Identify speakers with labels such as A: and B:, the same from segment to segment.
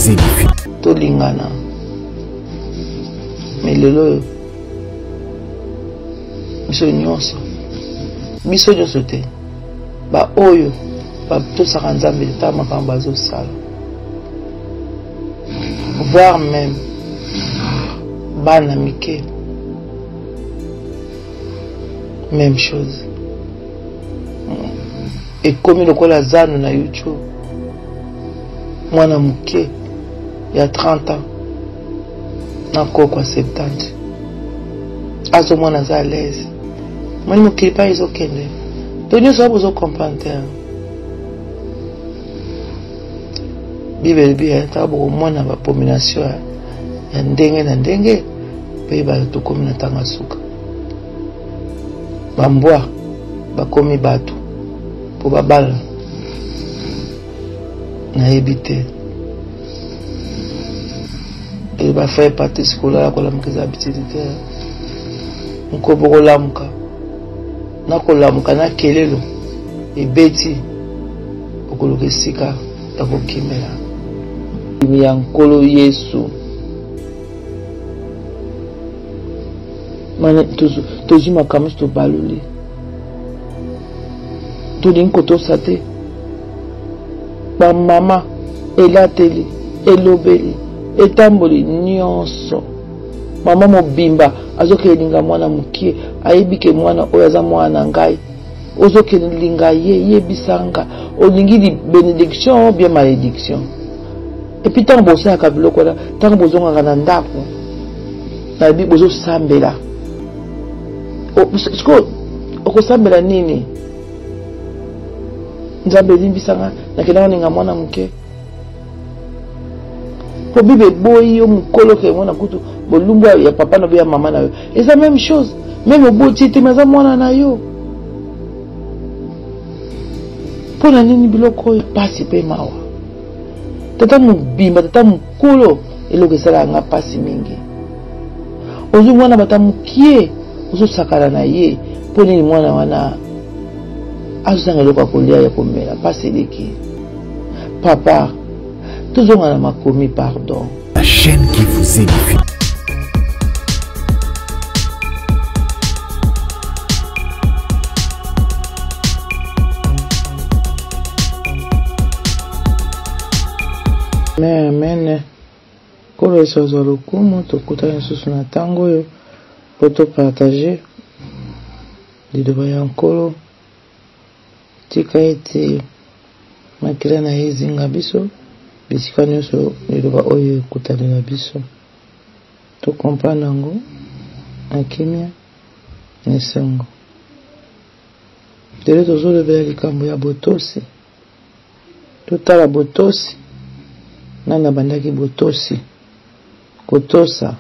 A: vous édifie.
B: Tolingana. Mais lelo oyo biso nyonso biso nyonso te baoyo batosaka nzambe te tala makambo bazosala voire même bana mike même chose ekomi lokola zanu na youtube mwana moke ya 30 ans na koko ya 70 azomona aza à l'aise moni mokili mpa ezokende to nyonso wana bozo comprendre te bible elobi ntango bokomona bapomination ya ndenge na ndenge mpe tokomi na ntango ya suka bambwa bakomi bato mpo babala nayebi te e bafrère patrice kolala kolamuka eza habitude te nkobo kolamuka nakolamuka na kelelo ebeti okoluka esika ya kokimela ya nkolo yesu tozwi makambo nyonso tobaloli tolingi kotosa te bamama elateli elobeli etamboli nyonso mama mobimba azokende linga mwana mokie ayebi ke mwana oyo aza mwana na ngai ozokende linga ye yebisa nga olingi benediction bien malédiction epuis ntango bosalaka biloko wana ntango bozongaka na ndako nayebi bozosambela sikoyo okosambela nini nzambe elimbisa nga nakendaka ninga mwana moke mpo bible eboyi yo mokolo ke mwana kutu bolumbu ya papa na yo ya mama na yo eza meme chose meme oboti ye te me aza mwana na yo mpo na nini biloko oyo mpasi mpe mawa tata mobimba tata mokolo eloko esalaka nga mpasi mingi ozwi mwana bata mokie ozosakana na ye mpo nini mwana wana azozanga eloko ya kolia ya komela mpasi eleki papa tozonga na makomi pardon
A: La chaîne qui vous édifie.
B: Amen, amen. Nkolo Yesu azwa lokumu, tokutani lisusu na ntango oyo mpo topartage liloba ya Nkolo. Tika ete makila na ye ezinga biso bisika nyonso liloba oyo ekutanela biso. To comprendre yango na kimia na esengo. Lelo tozolobela likambo ya botosi. Totala botosi. Nani abandaki botosi? Kotosa.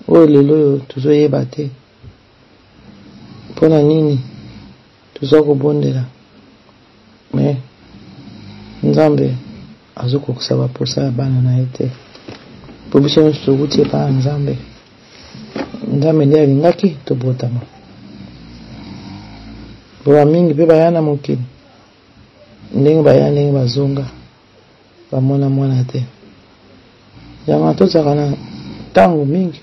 B: Oyo lelo oyo tozoyeba te. Mpo na nini toza kobondela me Nzambe azokokisa baposa ya bana na ye te? Mpo biso nyonso towuti epai ya Nzambe. Nzambe nde alingaki tobotama. Mpo bamingi mpe baya na mokili ndenge baya ndenge bazonga bamona mwana te. Yango tozalaka na ntango mingi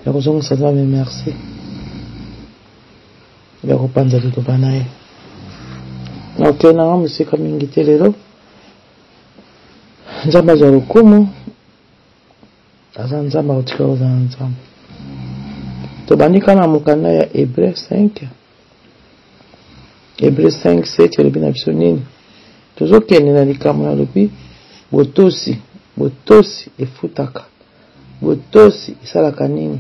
B: ya kozongisa Nzambe merci ya kopanza liloba na ye. Nakokende nanga mosika mingi te lelo. Nzambe azwa lokumu, aza Nzambe akotika kozala Nzambe. Tobandi kaka na mokanda ya Hebreu 5 Hebreu 5 7 elobi na biso nini? Tozokende na likambo nalobi botosi, botosi efutaka. Botosi esalaka nini?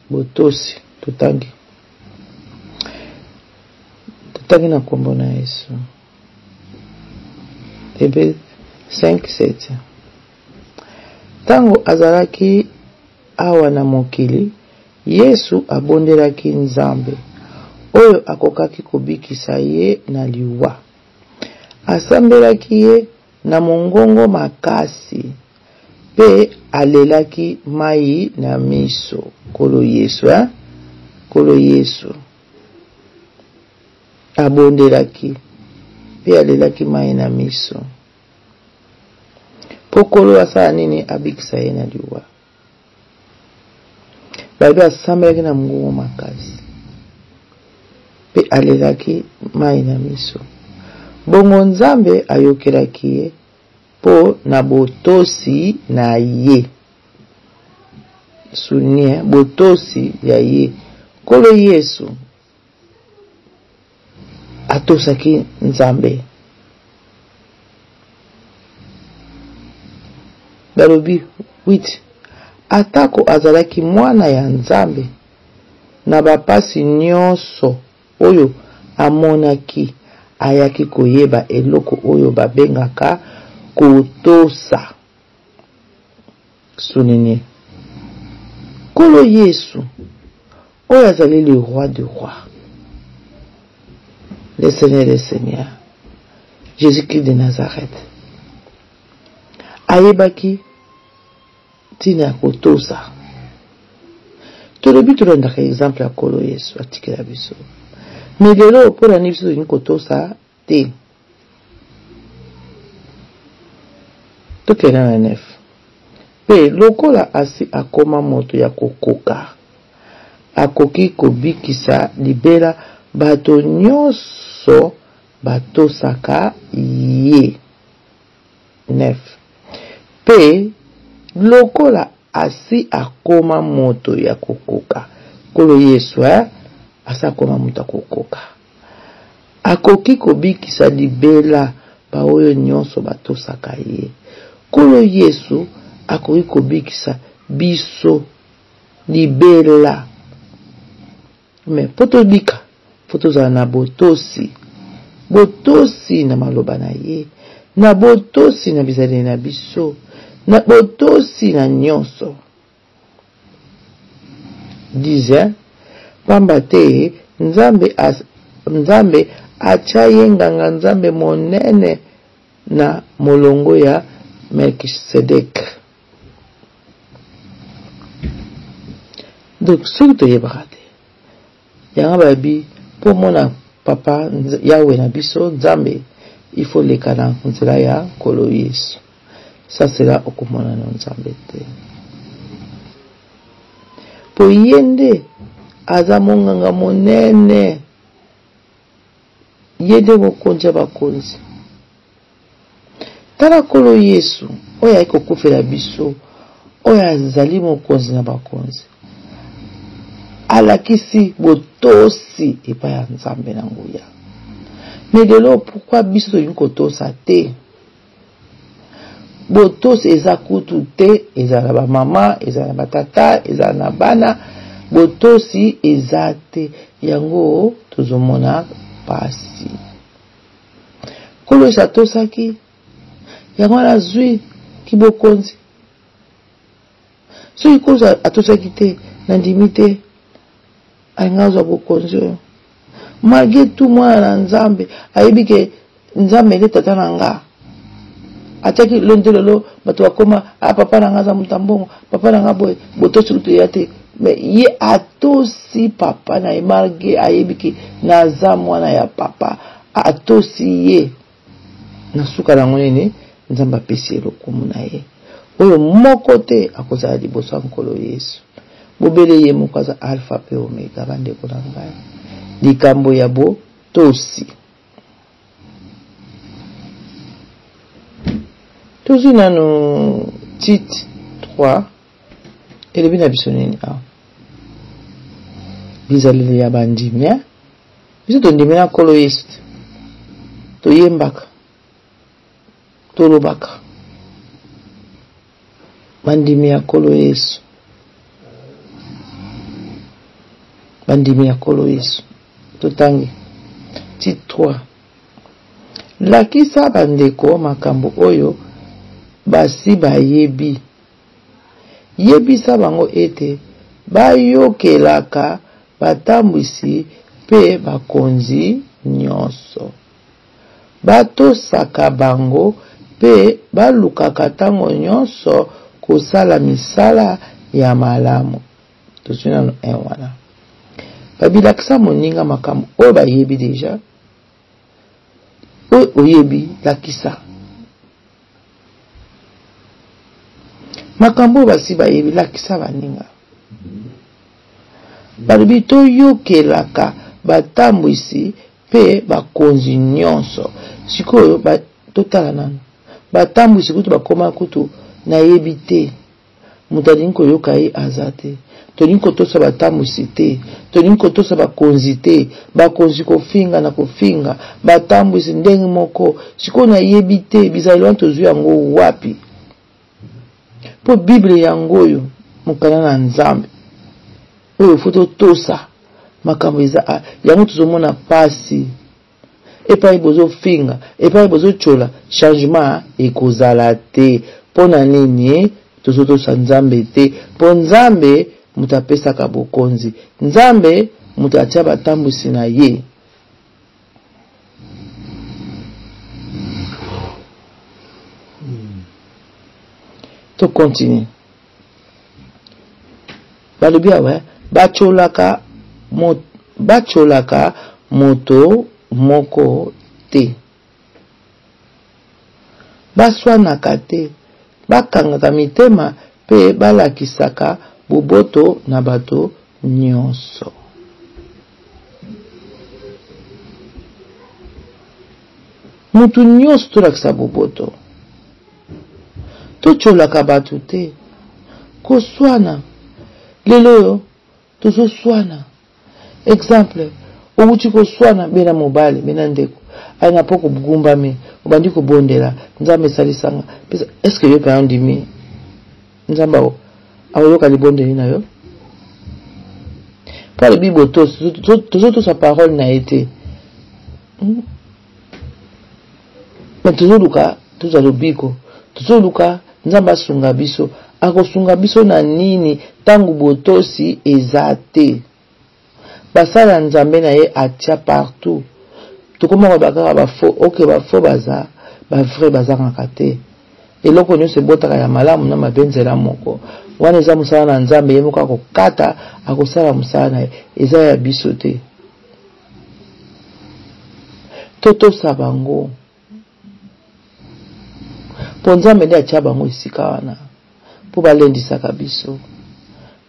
B: Botosi totangi. Totangi na kombo na Yesu. Hebreu 5 7 Ntango azalaki awa na mokili, Yesu abondelaki Nzambe, oyo akokaki kobikisa ye na liwa. Asambelaki ye na mongongo makasi mpe alelaki mai na miso. Nkolo Yesu, eh? Nkolo Yesu abondelaki mpe alelaki mai na miso. Mpo Nkolo asala nini? Abikisa ye na liwa. Balobi asambelaki na mongongo makasi mpe alelaki mai na miso. Bongo Nzambe ayokelaki ye mpo na botosi na ye. Souligne, botosi ya ye. Nkolo Yesu atosaki Nzambe. Balobi 8 atako azalaki mwana ya Nzambe, na bapasi nyonso oyo amonaki, ayaki koyeba eloko oyo babengaka kotosa. Souligne. Nkolo Yesu, oyo azali le roi de roi, le Seigneur des seigneurs, Jésus-Christ de Nazareth, ayebaki ntina ya kotosa. Tolobi tolandaka exemple ya Nkolo Yesu atikela biso. Mais lelo mpo na nini biso tolingi kotosa te? Tokenda na 9. Mpe lokola asi akoma moto ya kokoka, akoki kobikisa libela bato nyonso batosaka ye. 9. Mpe lokola asi akoma moto ya kokoka, Nkolo Yesu, eh, asi akoma moto ya kokoka. Akoki kobikisa libela baoyo nyonso batosaka ye. Nkolo Yesu akoki kobikisa biso libela. Mais mpo tobika, mpo tozala na botosi. Botosi na maloba na ye, na botosi na bizaleli na biso, na botosi na nyonso. Disait, pamba te Nzambe, Nzambe atya ye nganga-nzambe monene na molongo ya Melkisedeke. Donc soki toyebaka te yango babi mpo omona papa Yawe na biso Nzambe il faut leka na nzela ya Nkolo Yesu. Ça cela okomona no Nzambe te. Po ye nde aza monganga monene, ye nde mokonzi ya bakonzi. Tala Nkolo Yesu oyo ayaki kokufela biso, oyo azali mokonzi na bakonzi, alakisi botosi epai ya Nzambe na nguya. Mais lelo pourquoi biso tolingi kotosa te? Botosi eza kutu te, ezala na bamama, ezala na batata, ezala na bana, botosi eza te. Yango tozomona pasi. Nkolo Yesu atosaki, yango wana azwi kibokonzi. Soki Nkolo atosaki te, nandimi te alinga azwa bokonzi oyo. Malgré tout, mwana na Nzambe ayebi ke Nzambe nde tata na nga. Atiaki lelo nde lelo bato bakoma ah, papa na nga aza moto ya mbongo, papa na nga boye, botosi kutu eya te. Mais ye atosi papa na ye malgré ayebi ke naza mwana ya papa, atosi ye. Na suka nango nini? Nzambe apesi ye lokumu na ye. Oyo moko te akozala liboso ya Nkolo Yesu. Bobele ye moko aza Alpha pe Omega, bandeko na ngai. Likambo ya botosi. Tozwi nanu Tite 3 elobi na biso nini awa? Bizaleli ya bandimi eh? Biso tondimi na Nkolo Yesu te, toyembaka, tolobaka bandimi ya Nkolo Yesu, bandimi ya Nkolo Yesu. Totangi Tite 3 Lakisa bandeko makambo oyo basi bayebi. Yebisa bango ete bayokelaka batambwisi mpe bakonzi nyonso. Batosaka bango mpe balukaka ntango nyonso kosala misala ya malamu. Tozwi nano 1 wana. Babilakisa moninga makambo oyo bayebi deja. Oyo oyebi, lakisa. Makambo oyo basi bayebi, lakisa baninga. Balobi toyokelaka batambwisi mpe bakonzi nyonso. Sikoyo ba, totala nanu batambwisi kutu bakoma kutu nayebi te. Moto alingi koyoka ye aza te. Tolingi kotosa batambwisi te, tolingi kotosa bakonzi te. Bakonzi kofinga na kofinga, batambwisi ndenge moko. Sikoyo nayebi te bizaleli wana tozwi yango wapi? Mpo Bible yango oyo mokanda na Nzambe oyo fo totosa makambo eza ah, yango tozomona pasi epai bozofinga epai bozotyola changement ekozala te mpo na nini tozotosa nzambe te mpo nzambe moto apesaka bokonzi nzambe moto atya batambwisi na ye to continue balobi awa batyolaka batyolaka moto moko te baswanaka te bakangaka mitema mpe balakisaka boboto na bato nyonso. Moto nyonso tolakisa boboto. Totyolaka bato te. Koswana. Lelo oyo tozoswana. Exemple, owuti koswana be na mobali be na ndeko aye na poko ogumbami obandi kobondela Nzambe salisa nga. Est-ce que yo mpe ondimi Nzambe akoyoka libondeli na yo? Mpo alobi botosi, tozotosa parole na ye te. Hmm? Me tozoluka tozwa lobiko, tozoluka Nzambe asunga biso. Akosunga biso na nini ntango botosi eza te? Basali ya Nzambe na ye atia partout. Tokoma koloba kaka ba faux. Ok, ba faux baza, ba vrai bazangaka te. Eloko nyonso ebotaka ya malamu na mabe nzela moko. Wana eza mosala na Nzambe, ye moko akokata, akosala mosala na ye. Eza ya biso te. Totosa bango. Mpo Nzambe nde atia bango esika wana mpo balendisaka biso.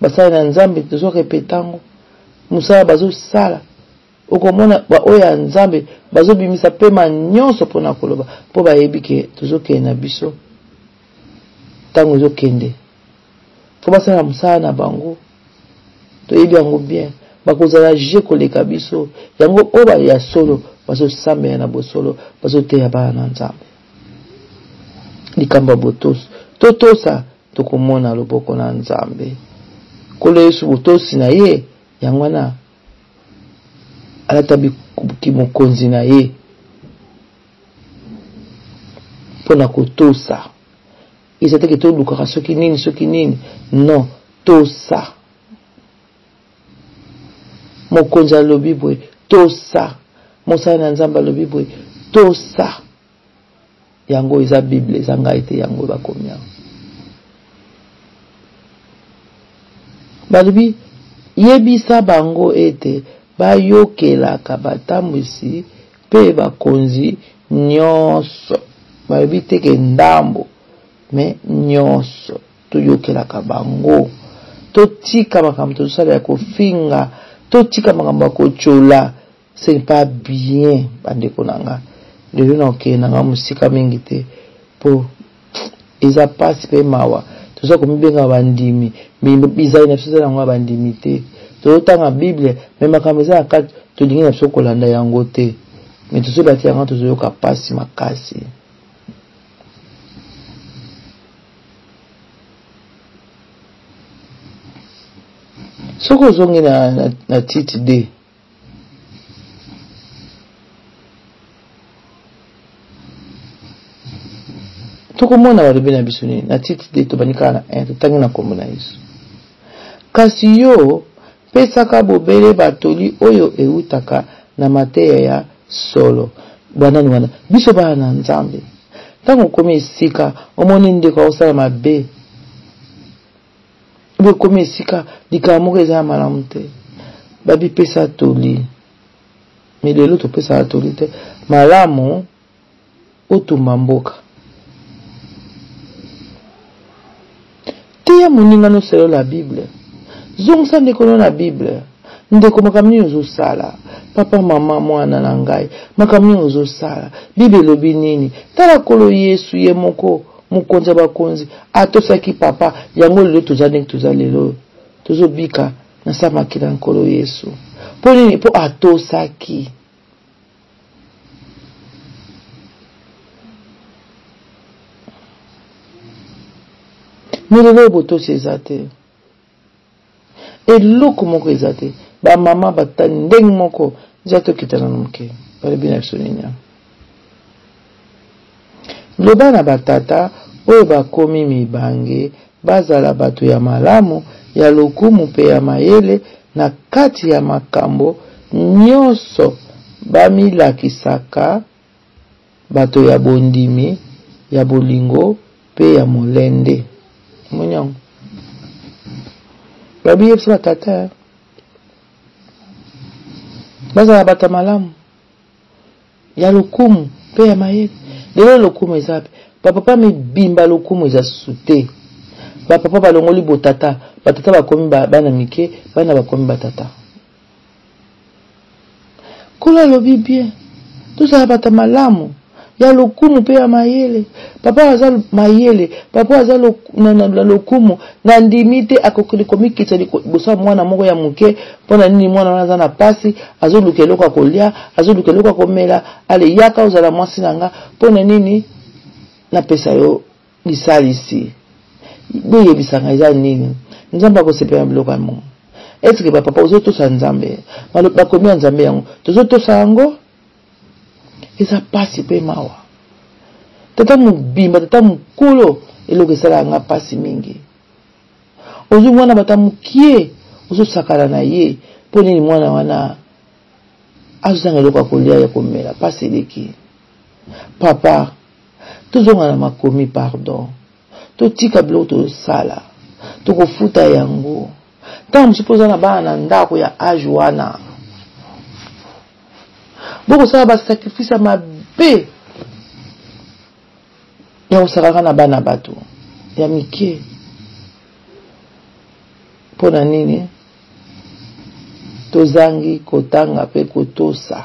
B: Basali na Nzambe tozo repeta yango, mosala bazosala okomona baoyo ya Nzambe bazobimisa pema nyonso mpo na koloba, mpo bayebi ke tozokende na biso ntango ezokende fo basala mosala na bango toyebi yango bien bakozala je koleka biso yango oyo ba ya solo bazosambela na bosolo bazoteya bana na nzambe likambo ya botosi totosa tokomona loboko na nzambe nkolo yesu botosi na ye yango wana alata kimokonzi na ye mpo na kotosa Eza te ke tolukaka soki nini soki nini non tosa mokonzi alobi boye tosa mosali na nzambe alobi boye tosa yango eza bible eza ngai te yango bakomi yango balobi yebisa bango ete bayokelaka batambwisi mpe bakonzi nyonso balobi te ke ndambo me nyonso toyokelaka bango totika makambo tozosala ya kofinga totika makambo ya kotyola ce n'est pas bien bandeko na nga lelo na okende na nga mosika mingi te mpo eza mpasi mpe mawa toza komibenga bandimi bizali na biso eza yango ya bandimi te tozotanga bible me makambo eza na kati tolingi na biso kolanda yango te me tozoba te yango tozoyoka mpasi makasi soki ozongi na, na, na tite d tokomona balobi na biso nini na tite de tobandi kaka na 1 totangi na nkombo na yesu kasi yo pesaka bobele batoli oyo eutaka na mateya ya solo banani wana biso bana na nzambe ntango okomi esika omoni ndeko akosala mabe Bokomi esika likambo moko eza ya malamu te, babipesa toli. Me lelo topesaka toli te. Malamu otumba mboka. Teya moninga no selon la Bible. Zongisa ndeko no na Bible. Ndeko makambo nini ozosala? Papa, mama, mwana na ngai, makambo nini ozosala? Bible elobi nini? Tala Nkolo Yesu ye moko, mokonzi ya bakonzi, atosaki papa. Yango lelo toza ndenge toza lelo. Tozobika na sa makila ya Nkolo Yesu. Mpo nini? Mpo atosaki. Mais lelo oyo botosi eza te. Eloko moko eza te. Ba mama batani ndenge moko. Nza tokita nanu moke. Balobi na biso nini awa? Loba na batata oyo bakomi mibange bazala bato ya malamu, ya lokumu mpe ya mayele na kati ya makambo nyonso, bamilakisaka bato ya bondimi, ya bolingo mpe ya molende. Omoni yango? Balobi yebisa batata bazala bato ya malamu. ya lokumu mpe ya mayele. Lelo lokumu eza wapi? Bapapa mibimba lokumu eza susu te. Bapapa balongoli botata, batata bakomi bana mike, bana bakomi batata. Nkolo alobi bien, tozala bato ya malamu ya lokumu mpe ya mayele. Papa aza mayele, papa aza na lokumu. Nandimi te akoki komikitisa liboso ya mwana moko ya moke. Mpo na nini? Mwana wana aza na pasi, azoluka eloko ya kolia, azoluka eloko ya komela. Ale, yaka ozala mwasi na nga. Mpo na nini napesa yo lisalisi? Boyebisa nga eza nini? Nzambe akosepela na biloko ya mongo. Est-ce que ba papa ozotosa Nzambe? Bakomi ya Nzambe yango tozotosa yango? Eza pasi pe mawa. Tata mobimba, tata mokolo, eloko esalaka nga pasi mingi. Ozwi mwana bata mokie, ozosakana na ye. Mpo nini mwana wana azozanga eloko ya kolia ya komela? Pasi eleki. Papa, tozonga na makomi, pardon. Totika biloko tozosala, tokofuta yango. Ntango mosusu mpo oza na bana na ndako ya age wana, bokosala basacrifice ya mabe ya kosakaka na bana bato ya mike. Mpo na nini tozangi kotanga mpe kotosa?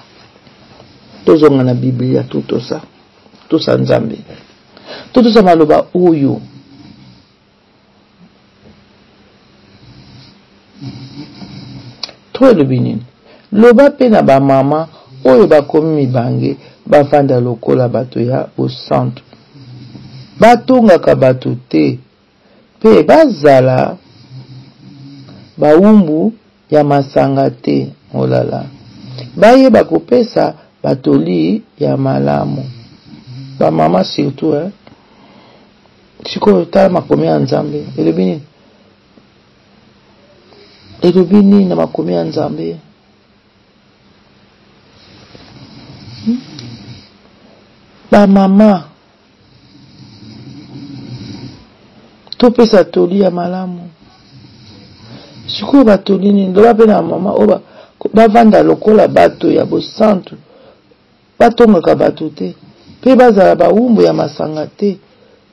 B: Tozonga na Biblia, totosa, tosa Nzambe, totosa maloba oyo. To elobi nini? Loba mpe na bamama oyo bakomi mibange bafanda lokola bato ya bosantu, batongaka bato te mpe bazala bawumbu ya masanga te. Olala, bayeba kopesa batoli ya malamu. Bamama surtout, eh? Sikoyo tala makomi ya Nzambe elobi nini? Elobi nini na makomi ya Nzambe? Hmm? Ba mama topesa toli ya malamu. Sikoyo batoli nini? Loba mpe na mama oyo bavanda lokola bato ya bosantu, Batongaka bato te, mpe bazala bawumbu ya masanga te,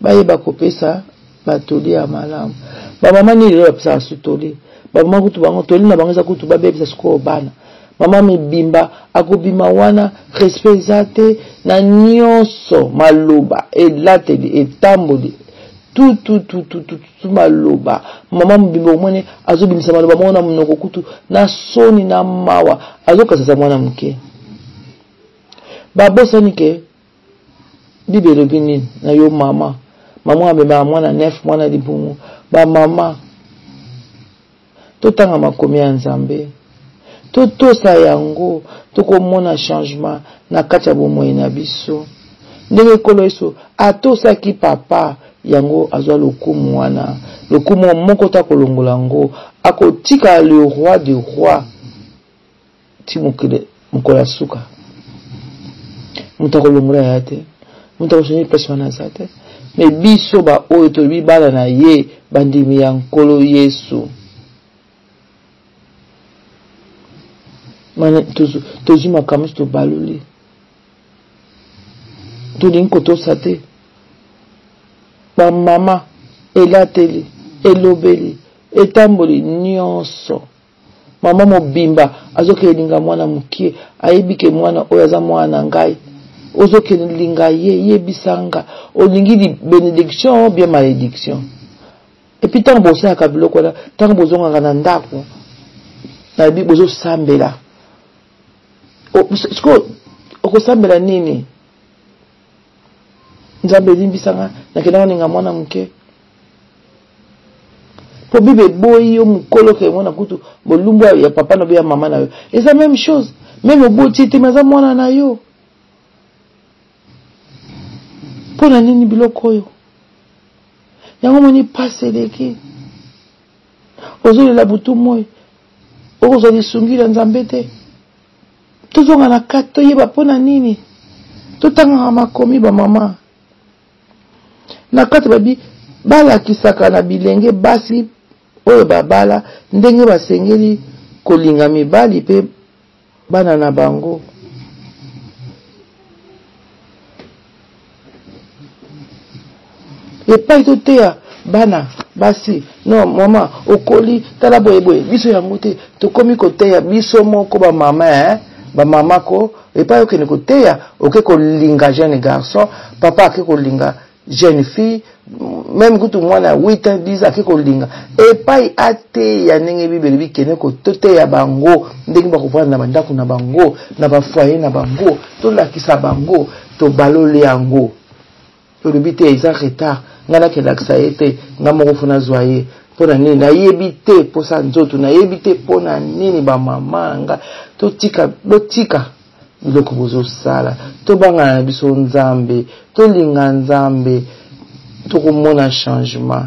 B: bayeba kopesa ba toli ya malamu. Ba mama nini lelo bapesaka su toli? Ba mama kutu bango toli na bango eza kutu babebisa sikoyo bana. Mama mibimba akobima wana respect eza te na nyonso, maloba, elateli, etamboli, tout tout tout tout tout tout maloba. Mama mobimba omoni azobimisa maloba moko na monoko kutu na soni na mawa, azokasasa mwana moke. Babosani ke Bible elobi nini na yo mama. Mama amemaka mwana nef, mwana libumu. Ba mama, totanga makomi ya Nzambe, totosa yango, tokomona changement na kati ya bomoi na biso. Ndenge Nkolo Yesu atosaki papa, yango azwa lokumu wana, lokumu moko ta kolongola yango, akotika le roi de roi ti mokili mokolo ya suka. Moto akolongola ya te, moto akochange place wana aza te. Me biso ba oyo tolobi bana na ye, bandimi ya Nkolo Yesu, tozwi makambo nyonso tobaloli, tolingi kotosa te. Bamama elateli Elobeli, etamboli nyonso. Mama mobimba azokende linga mwana mokie, ayebi ke mwana oyo aza mwana na ngai. Ozokende linga ye, yebisa nga. Olingi benediction ou bien malediction? Et puis ntango bosalaka biloko wana, ntango bozongaka na ndako, nayebi bozosambela. Sikoyo okosambela nini? Nzambe elimbisa nga, nakendaka kolinga mwana moke. Po Bible eboyi yo mokolo ke mwana kutu bolumbu ya papa na yo ya mama na yo. Eza même chose. Même oboti te mais aza mwana na yo. Mpo na nini biloko oyo? Yango moni pasi eleki. Ozolela butu moi. Okozwa lisungi na Nzambe te. Tozonga na kati toyeba mpo na nini. Totangaka makomi ba mama. Na kati babi balakisaka na bilenge basi oyo babala ndenge basengeli kolinga mibali mpe bana na bango. Epai toteya bana basi non mama okoli tala boye boye biso yango te tokomi koteya biso moko ba mama eh? Ba mama ko epai okende koteya oke kolinga jeune garçon papa ake kolinga jeune fille meme kutu mwana ya 8 ans 10 ake kolinga epai ateya ndenge Bible elobi kende kototeya bango ndenge bakovanda na bandako na bango na bafoyer na bango tolakisa bango tobaloli yango tolobi te eza retard ngai nakelakisa ye te ngai moko fo nazwa ye mpo na nini nayebi te mposa nzoto nayebi te mpo na nini bamama nga totika botika biloko bozosala tobangana na biso Nzambe tolinga Nzambe tokomona changement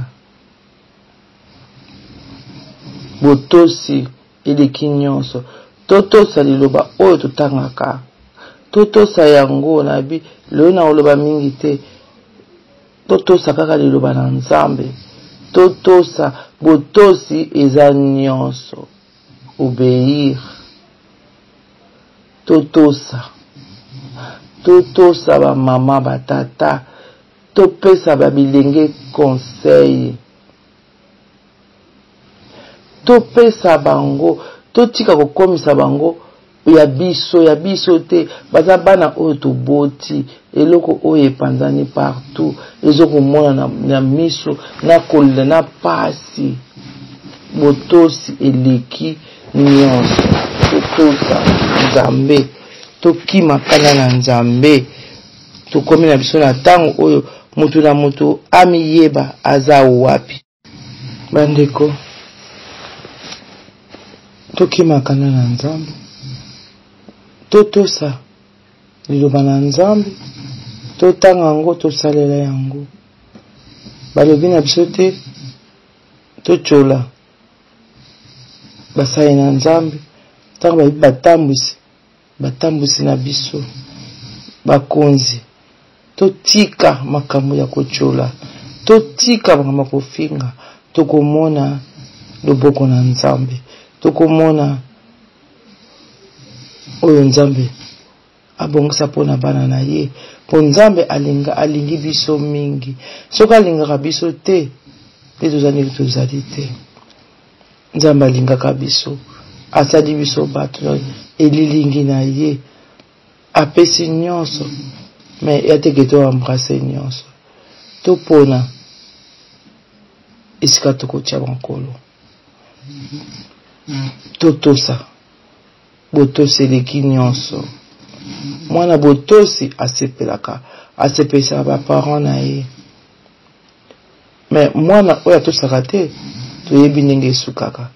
B: botosi eleki nyonso totosa liloba oyo totangaka totosa yango nabi lelo na koloba mingi te totosa kaka liloba na Nzambe totosa botosi eza nyonso obeir totosa totosa ba mama ba tata topesa ba bilenge conseil topesa bango totika kokomisa bango ya biso ya biso te baza bana oyo toboti eloko oyo epanzani partout ezokomona na, na miso na kolela na pasi botosi eleki nyonso totosa Nzambe tokima kanda na Nzambe tokomi na biso na ntango oyo moto na moto amiyeba aza wapi bandeko tokima kanda na Nzambe totosa liloba na Nzambe totanga yango tosalela yango balobi na biso te totyola basali na Nzambe ntango bayebi batambwisi batambwisi na biso bakonzi totika makambo ya kotyola totika makambo ya kofinga tokomona loboko na Nzambe tokomona oyo Nzambe abongisa mpo na bana na ye mpo Nzambe alinga alingi biso mingi soki alingaka biso te nde tozali ndenge tozali te Nzambe alingaka biso asali biso bato elilingi na ye apesi nyonso me ya teke to embrasse nyonso topona esika tokotia bankolo totosa botosi eleki nyonso mwana botosi asepelaka asepelisaka baparent na ye me mwana oyo atosaka te toyebi ndenge esukaka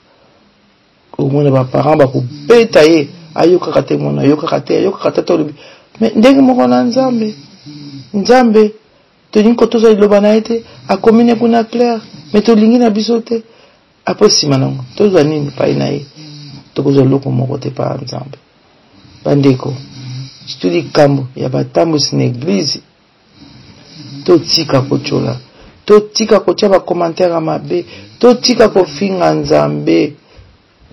B: omona baparent bakobeta ye ayokaka te mwana ayokaka te ayokaka te tolobi me ndenge moko na Nzambe Nzambe tolingi kotosa liloba na ye te akomi ne kuna claire me tolingi na biso te apres nsima nango tozwa nini epai na ye tokozwa eloko moko te epai ya Nzambe bandeko surtout likambo ya batambwisi na eglize totika kotyola totika kotia bakomantere ya mabe totika kofinga Nzambe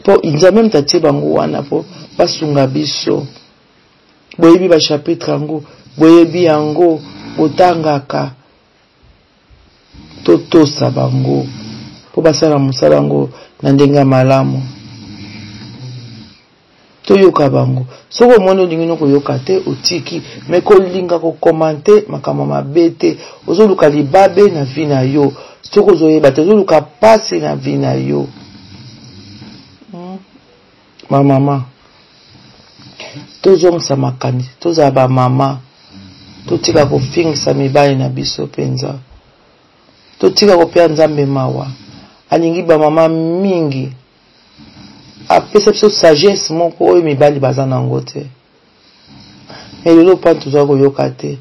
B: mpo Nzambe moto atie bango wana mpo basunga biso boyebi bachapitre yango boyebi yango botangaka totosa bango. mpo basala mosala yango na ndenge ya malamu. Toyoka bango. Soki omoni olingi no koyoka te, otiki. Mais kolinga ko commenter makambo mabe te. Ozoluka libabe na vie na yo. Soki ozoyeba te, ozoluka pasi na vie na yo. Ba mama, tozongisa makanisi, tozala ba mama, totika kofingisa mibali na biso mpenza. Totika kopea Nzambe mawa. Alingi ba mama mingi. Apesa biso sagesse moko oyo mibali baza na yango te. Mais lelo mpo toza koyoka te.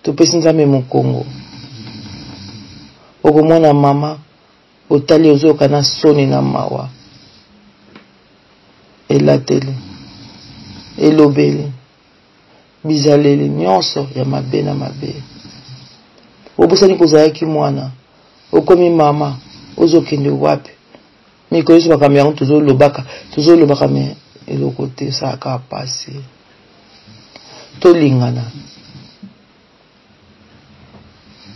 B: Topesi Nzambe mokongo. Okomona mama otali ozoyoka na soni na mawa. Elateli, elobeli, bizaleli nyonso ya mabe na mabe. Obosani kozalaki mwana, okomi mama, ozokende wapi? Mikolo nyonso makambo yango tozolobaka, tozolobaka me eloko te, esalaka pasi. Tolingana,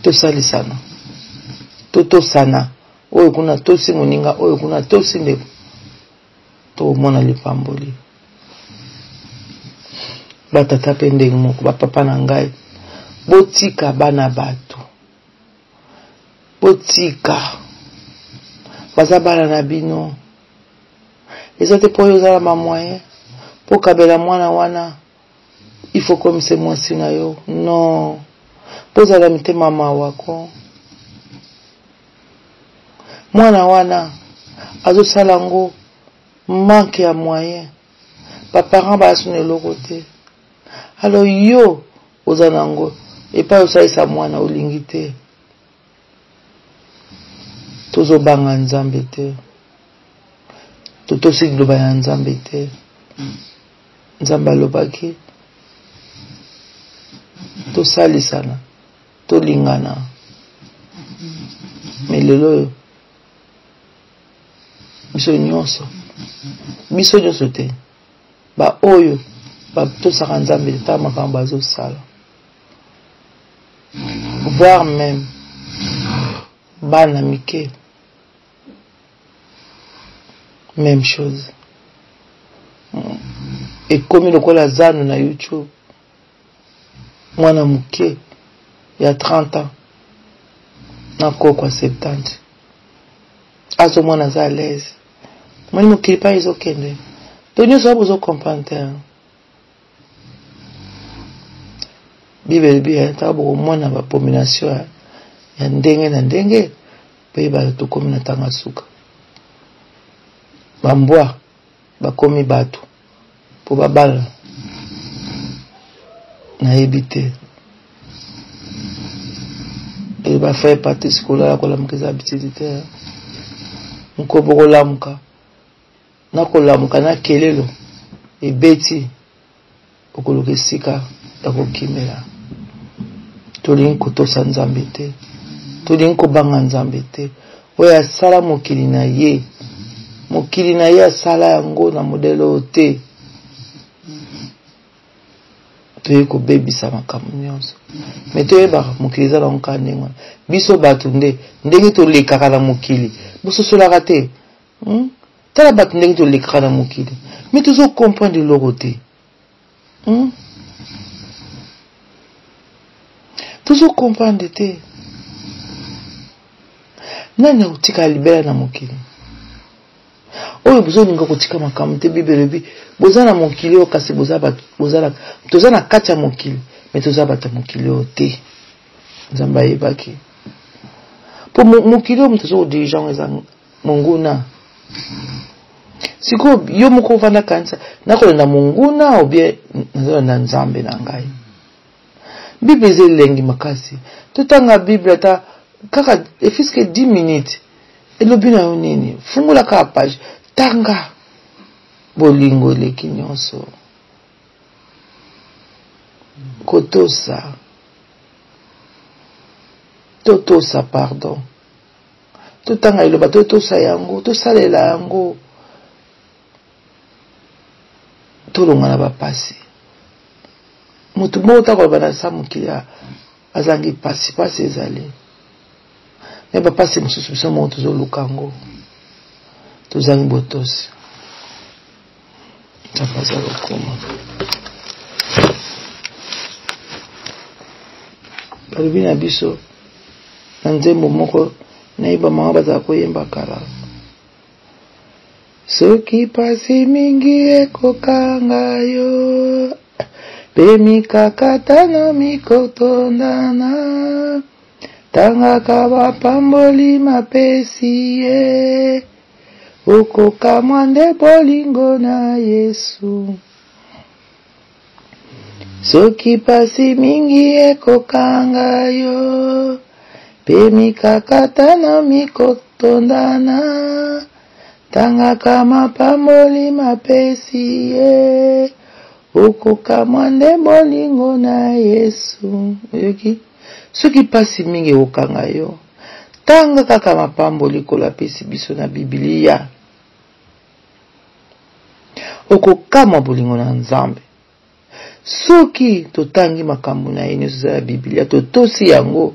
B: tosalisana, totosana, oyo kuna tosi moninga, oyo kuna tosi ndeko, tokomona lipamboli. Batata mpe ndenge moko, bapapa na ngai, botika bana bato, botika, baza bana na bino. Eza te mpo oyo oza na ba moyen mpo okabela mwana wana, il faut komisa mwasi na yo. Non, mpo ozala mitema mawa ko. Mwana wana azosala yango manque ya moyen, ba parents baza na eloko te. Alors yo oza na yango epai osalisa mwana olingi te. Tozobanga Nzambe te, totosi liloba ya Nzambe te. Nzambe alobaki tosalisana, tolingana, me lelo oyo biso nyonso, biso nyonso te, ba oyo batosaka Nzambe te, tala makambo bazosala, voire même bana mike, même chose. Ekomi lokola zanu na YouTube, mwana moke ya 30 ans na koko ya 70 azomona aza à l'aise. Moni mokili pa ezokende, to nyonso wana bozo comprendre te. Bible elobi ntango bokomona ba abomination ya ndenge na ndenge, boyeba tokomi na ntango ya suka. Bambwa bakomi bato po babala, nayebi te. E ba frère Patrice kolala kolamuka eza habitude te. Mokolo bokolamuka na kolamuka na kelelo ebeti, okoluka esika ya kokimela. Tolingi kotosa Nzambe te, tolingi kobanga Nzambe te. Oyo asala mokili na ye, mokili na ye asala yango na modele oyo te. Toyei kobebisa makambo nyonso, me toyebaka mokili eza nango kaka ndenge wana. Biso bato nde ndenge tolekaka na mokili, bososolaka te. Tala bato ndenge tolekaka na mokili, me tozo comprendre eloko te. Tozo comprendre te. Nani akotika libela na mokili oyo? Bozolinga kotika makambo te. Bible elobi boza na mokili oyo, kasi toza na kati ya mokili, me toza bato ya mokili oyo te. Nzambe ayebaki po mokili oyo moto aza kodirige yango eza monguna. Sikoyo yo moko ovanda kanisa, nakolanda monguna ou bien nazolanda Nzambe na ngai? Bible eza elengi makasi. Totanga Bible ata kaka efiske 10 minutes. Elobi na yo nini? Fungola kaka page, tanga. Bolingo eleki nyonso, kotosa, totosa, pardon. Totanga eloba, totosa yango, tosalela yango, tolonga na bapasi. Motu moko ta koloba na sa mokili azangi pasi, pasi ezali. Me bapasi mosusu biso moko tozoluka yango, tozangi botosi. Nzambe aza lokoma. Balobi na biso na nzembo moko nayeba mama bazala koyemba kala. Soki pasi mingi ekokanga yo mpe mikakatano mikotondana, tangaka bapamboli mapesi ye, okokamwa nde bolingo na Yesu. Soki pasi mingi ekokanga yo mpe mikakatano mikotondana, tangaka mapamboli mapesi ye, okokamwa nde bolingo na Yesu. Oyoki? Soki pasi mingi ekokanga yo, tanga kaka mapamboli Nkolo apesi biso na Biblia. Okokamwa bolingo na Nzambe. Soki totangi makambo na ye nyonso eza na Biblia, totosi yango,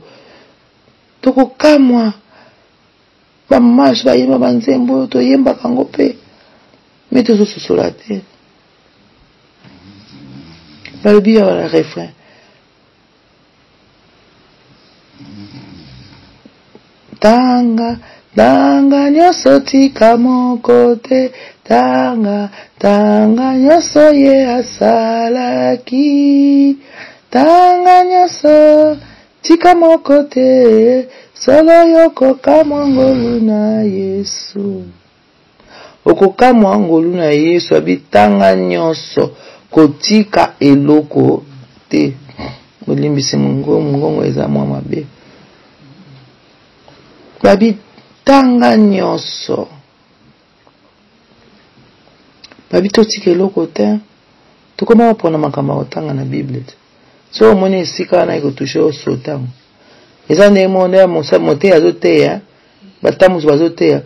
B: tokokamwa. Bamama bayemba banzembo oyo toyembaka yango mpe, me tozososola te. Balobi ya na refrain, Tanga, tanga nyonso tika moko te, tanga, tanga nyonso ye asalaki, tanga nyonso tika moko te, solo yokokamwa ngolu na Yesu. Okokamwa ngolu na Yesu abi tanga nyonso kotika eloko te. Bolimbisi mongongo eza mwa mabe. Babi tanga nyonso. Babi totika eloko te. Tokoma kopona makambo ya kotanga na Bible te. Soki omoni esika wana ekotushe osota yango. Eza ndenge moko nde moteyi azoteya, batambusi bazoteya.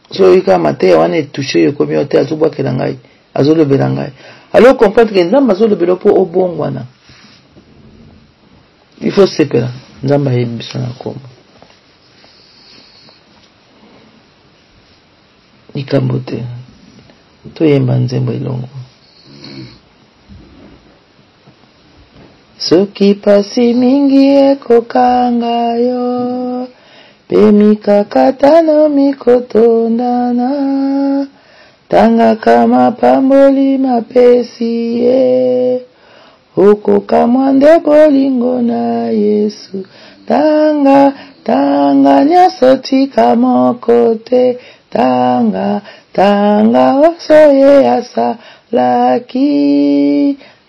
B: Soki oyoki kaka mateya wana etouche yo ekomi yo te azobwakela ngai azolobela ngai alors comprendre que nzambe azolobela mpo obongwana il faut sepela nzambe ayebi biso na kombo likambo te toyemba nzembo elongo Soki pasi mingi ekokanga yo mpe mikakatano mikotondana, tangaka mapamboli mapesi ye, okokamwa nde bolingo na Yesu. Tanga, tanga nyonso tika moko te, tanga, tanga oso ye asalaki.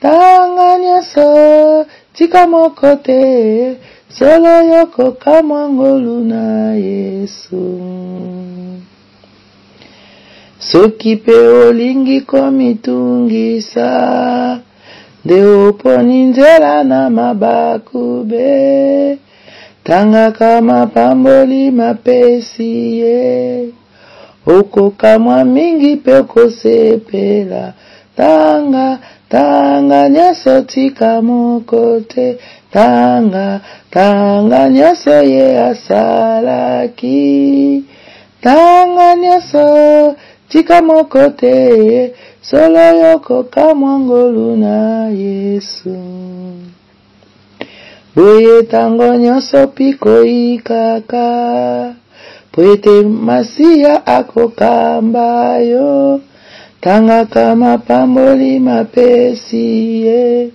B: Tanga nyonso, tika moko te, solo yo kokamwa ngolu na Yesu. Soki pe olingi komitungisa, nde oponi nzela na mabaku be, tangaka mapamboli mapesi ye. Okokamwa mingi mpe okosepela. Tanga, tanga nyonso tika moko te. Tanga, tanga nyonso ye asalaki. Tanga nyonso tika moko te. Solo yo kokamwa ngolu na Yesu. Boye tango nyonso pikoyikaka, po ete Masiya akokamba yo. Tangaka mapamboli mapesi ye,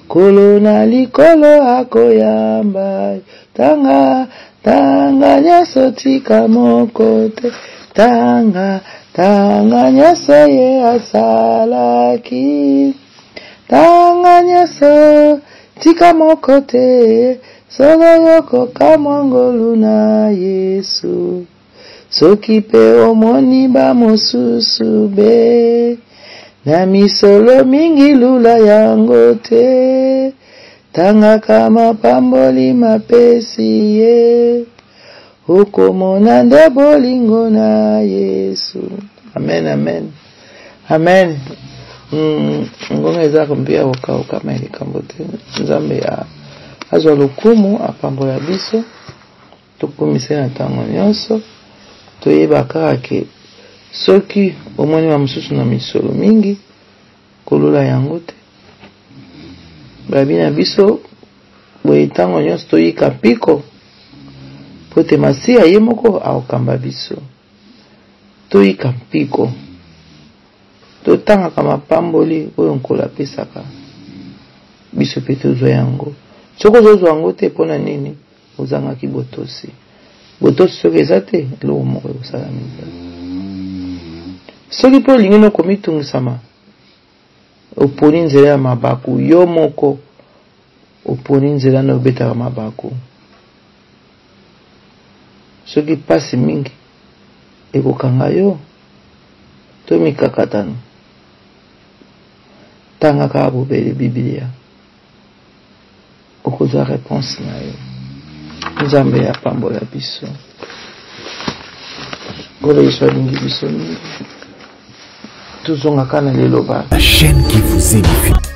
B: Nkolo na likolo akoyamba yo. Tanga, tanga nyonso tika moko te, tanga, tanga nyonso ye asalaki. Tanga nyonso, tika moko te, solo yo kokamwa ngolu na Yesu. Soki pe omoni ba mosusu be na misolo mingi lula yango te, tangaka mapamboli mapesi ye, okomona nde bolingo na Yesu. Amen, amen. Amen. Ngonga eza mpe ya kokauka ma likambo te. Nzambe azwa lokumu, apambola biso. Tokumisa ye na ntango nyonso. Toyeba kaka ke soki omoni ba mosusu na misolo mingi, kolola yango te. Babi na biso boye ntango nyonso toyika mpiko mpo te Masiya ye moko akokamba biso. Toyika mpiko. Totangaka mapamboli oyo Nkolo apesaka biso mpe tozwa yango. Soki ozozwa yango te, mpo na nini? Ozangaki botosi. Botosi soki eza te, eloko moko ekosalama eza. Soki mpe olingi no komitungisama, oponi nzela ya mabaku yo moko, oponi nzela na obetaka mabaku. Soki mpasi mingi ekokanga yo to mikakatano, tanga kaka bobele Biblia. Okozwa reponse na yo. Nzambe apambola biso. Nkolo Yesu alingi biso mingi. Tozongaka na liloba.
A: La chaîne qui vous édifie.